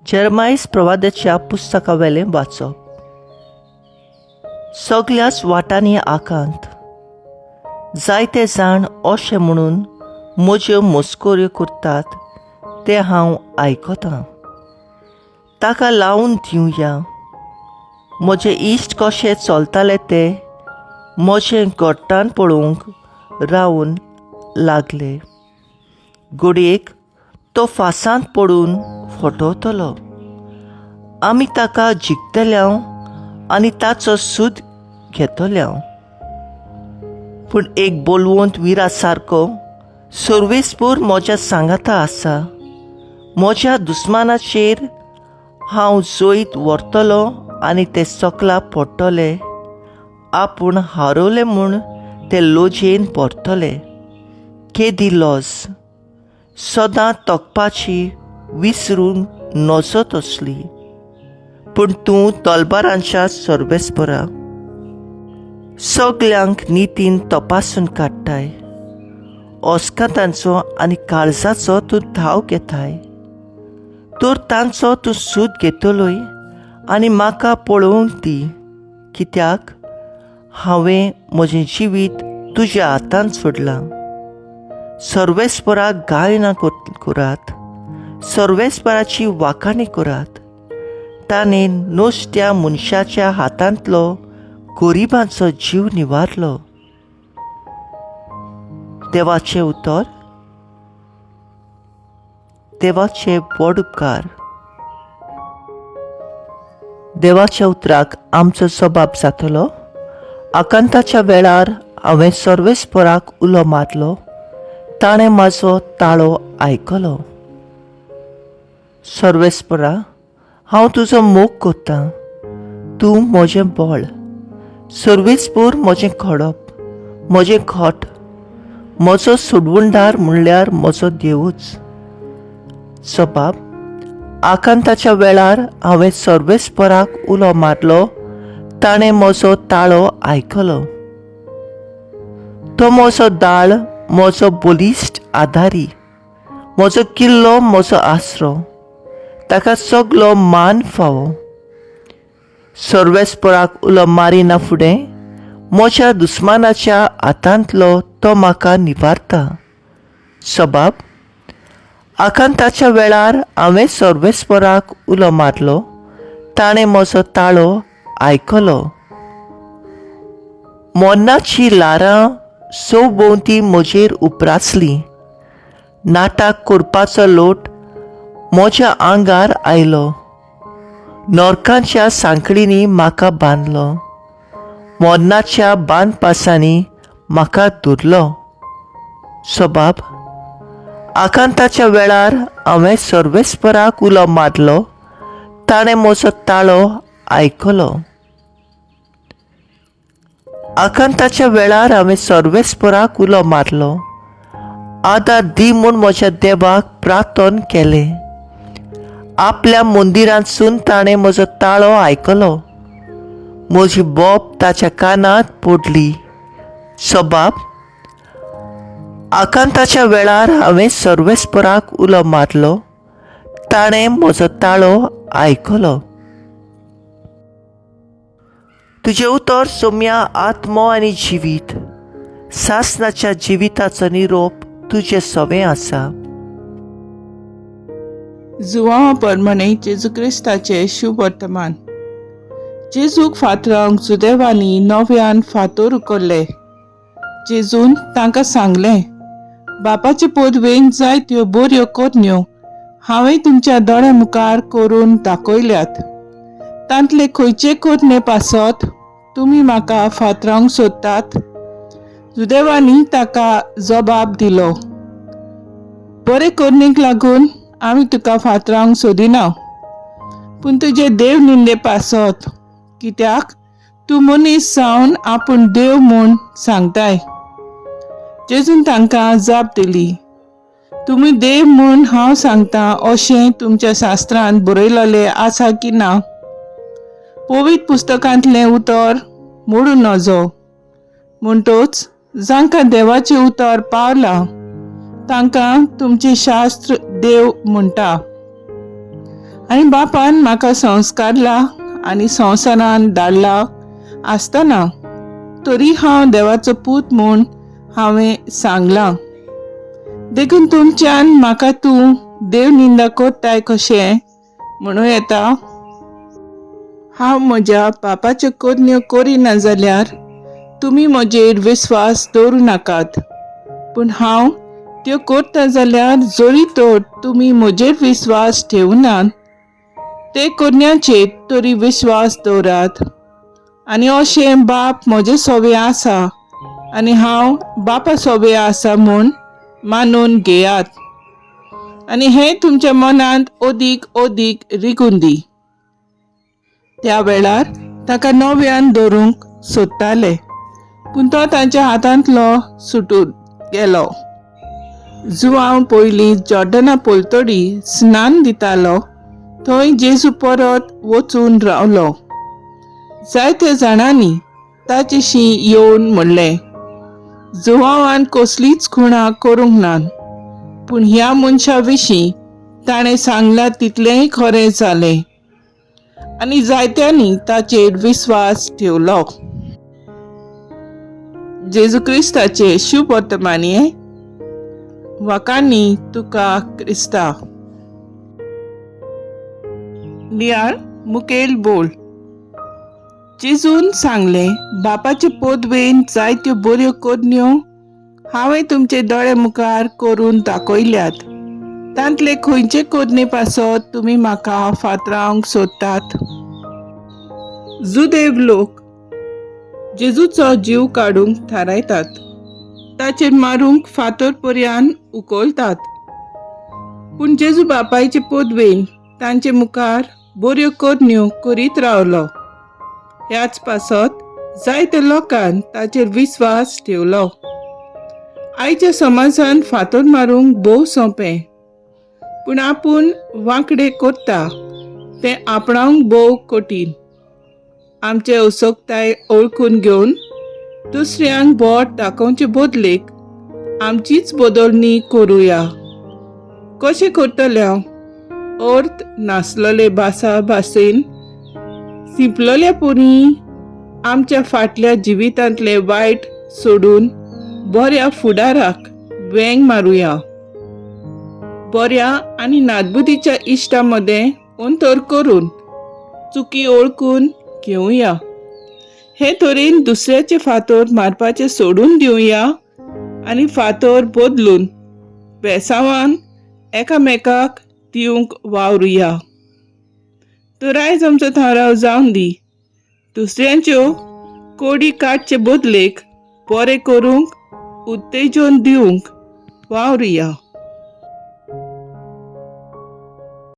जेरमायस प्रवादाच्या पुस्तकावेलें वाचप. सगल्याच वाटांनी आकांत. जायते जाण अशें म्हणून म्हज्यो मस्कऱ्यो करतात तें हांव आयकतां. ताका लावन दिवया. म्हजे इश्ट कशे चलताले ते म्हजें घट्टान पळोवंक रावून लागले. घडयेक तो फासांत पडून फटवतलो. आमी ताका जिखतले आनी ताचो सूद घेतले. पूण एक बोलवंत विरा सारको सर्वेस्पूर म्हज्या सांगाता आसा. म्हज्या दुस्मानाचेर हांव जैत व्हरतलो आनी ते सकला पडटले. आपूण हारवले म्हूण ते लजेन परतले. केदी लज! सदां तोखपाची विसरूंक नजत असली. पूण तूं तलबारांच्या सर्वेस्परा सगल्यांक नितीन तपासून काडटाय. अस्कातांचो आनी काळजाचो तूं धांव घेताय. तर तांचो तूं सूद घेतलोय आनी म्हाका पळोवंक दी, कित्याक हांवें म्हजें जिवीत तुज्या हातांत सोडलां. सर्वेस्पराक गायना करात, सर्वेस्पराची वाखाणी करात. ताणें नुस्त्या मनशाच्या हातांतलो गरिबांचो जीव निवारलो. देवाचें उतर. देवाचे व्हड उपकार. देवाच्या उतराक आमचो सबाब जातलो. आकांताच्या वेळार हांवें सर्वेस्पराक उलो मारलो, ताणें म्हजो ताळो आयकलो. सर्वेस्परा, हांव तुजो मोग करतां. तूं म्हजें बळ. सर्वेस्पूर म्हजें खडप, म्हजें खोट, म्हजो सोडवणदार म्हणल्यार म्हजो देवूच. सबाब. आकांताच्या वेळार हांवें सर्वेस्पराक उलो मारलो, ताणें म्हजो ताळो आयकलो. तो म्हजो दाळ, म्हजो बलिश्ट आदारी, म्हजो किल्लो, म्हजो आसरो. ताका सगलो मान फावो. सर्वेस्पराक उलो मारिना फुडें म्हज्या दुस्मानाच्या हातांतलो तो म्हाका निवारता. सबाब. आकांताच्या वेळार हांवें सर्वेस्पराक उलो मारलो, ताणें म्हजो ताळो आयकलो. मरणाचीं ल्हारां सवभोंवती म्हजेर उप्रासलीं. नाटक करपाचो लोट म्हज्या आंगार आयलो. नरकांच्या सांखळींनी म्हाका बांदलो. मरणाच्या बांदपासांनी म्हाका धरलो. सबाब. आकांताच्या वेळार हांवें सर्वेस्पराक उलो मारलो, ताणें म्हजो ताळो आयकलो. आकांताच्या वेळार हांवें सर्वेस्पराक उलो मारलो, आदार दी म्हूण म्हज्या देवाक प्रार्थन केलें. आपल्या मंदिरांतसून ताणें म्हजो ताळो आयकलो. म्हजी बोब ताच्या कानांत पडली. सबाब. आकांताच्या वेळार हांवें सर्वेस्पराक उलो मारलो, ताणें म्हजो ताळो आयकलो. तुजें उतर सोम्या आत्मो आनी जिवीत. सासनाच्या जिविताचो निरोप तुजें सवें आसा. जुवांवा परमणे जेजू क्रिस्ताचें शुभ वर्तमान. जेजूक फातरांक जुदेवांनी नव्यान फातर उखल्ले. जेजून तांकां सांगलें, बापाचे पदवेन जायत्यो बऱ्यो करण्यो हांवें तुमच्या दोळ्या मुखार करून दाखयल्यात. तांतले खंयचे करणे पासत तुमी म्हाका फातरावंक सोदतात? जुदेवांनी ताका जबाब दिलो, बरे करणेक लागून आमी तुका फातरावंक सोदिना, पूण तुजे देव निंदे पासत, कित्याक तूं मनीस जावन आपूण देव म्हूण सांगताय. जेजून तांकां जाप दिली, तुमी देव म्हूण हांव सांगता अशें तुमच्या शास्त्रांत बरयलेलें आसा की ना? पवित्र पुस्तकांतलें उतर मोडूं नजो. म्हणटच जांकां देवाचें उतर पावलां तांकां तुमचें शास्त्र देव म्हणटा. आनी बापान म्हाका संस्कारला आनी संवसारान धाडला आसतना तरी हांव देवाचो पूत म्हूण हांवें सांगलां. देखून तुमच्यान म्हाका तूं देव निंदा कोत्ताय कशें म्हणूं येता? हांव म्हज्या बापाच्यो करण्यो करिना जाल्यार तुमी म्हजेर विस्वास दवरूं नाकात, पूण हांव त्यो करता जाल्यार जरी तर तुमी म्हजेर विस्वास ठेवनात ते करण्याचेर तरी विस्वास दवरात. आनी अशें बाप म्हजे सोबे आसा आनी हांव बापा सोबे आसा म्हूण मानून घेयात. आनी हें तुमच्या मनांत अदीक अदीक रिगून दी. त्या वेळार ताका नव्यान धरूंक सोदताले, पूण तो तांच्या हातांतलो सुटून गेलो. जुवांव पयलीं जॉर्डना पलतडी स्नान दितालो थंय जेजू परत वचून रावलो. जायत्या जाणांनी ताचेशी येवन म्हणलें, जुवांवान कसलीच खुणां करूंक नात, पूण ह्या मनशा विशीं ताणें सांगलां तितलेंय खरें जालें. आनी जायत्यांनी ताचेर विस्वास ठेवलो. जेजू क्रिस्ताचे शुभ वर्तमानये वाकांनी तुका क्रिस्ता. नियाळ मुखेल बोल. जेजून सांगलें, बापाचे पोदवेन जायत्यो बऱ्यो करण्यो हांवें तुमचे दोळे मुखार करून दाखयल्यात. तांतले खंयचे करणे पासत तुमी म्हाका फातरावंक सोदतात? जुदेव लोक जेजूचो जीव काडूंक थारायतात, ताचेर मारूंक फातर पर्यान उखलतात. पूण जेजू बापायचे पदवेन तांचे मुखार बऱ्यो करण्यो करीत रावलो. ह्याच पासत जायत्या लोकान ताचेर विस्वास ठेवलो. आयच्या समाजान फातर मारूंक भोव सोंपें, पूण आपूण वांकडे करता तें आपणावंक भोव कठीण. आमचे असोकताय ओळखून घेवन दुसऱ्यांक बोट दाखोवचे बदलेक आमचीच बदलणी करुया. कशें करतले हांव? अर्थ नासलेले भासा भाशेन सिंपलेल्या पुरी आमच्या फाटल्या जिवितांतले वायट सोडून बऱ्या फुडाराक वेंग मारुया. बऱ्या आनी नादबुदीच्या इश्टा मदें अंतर करून चुकी ओळखून घेवया. हे तरेन दुसऱ्याचे फातर मारपाचें सोडून दिवया आनी फातर बदलून बेसांवान एकामेकाक दिवंक वावरुया. तर आयज आमचो थाराव जावन दी, दुसऱ्यांच्यो कोडी काडचे बदलेक बरें करूंक उत्तेजन दिवंक वावरुया.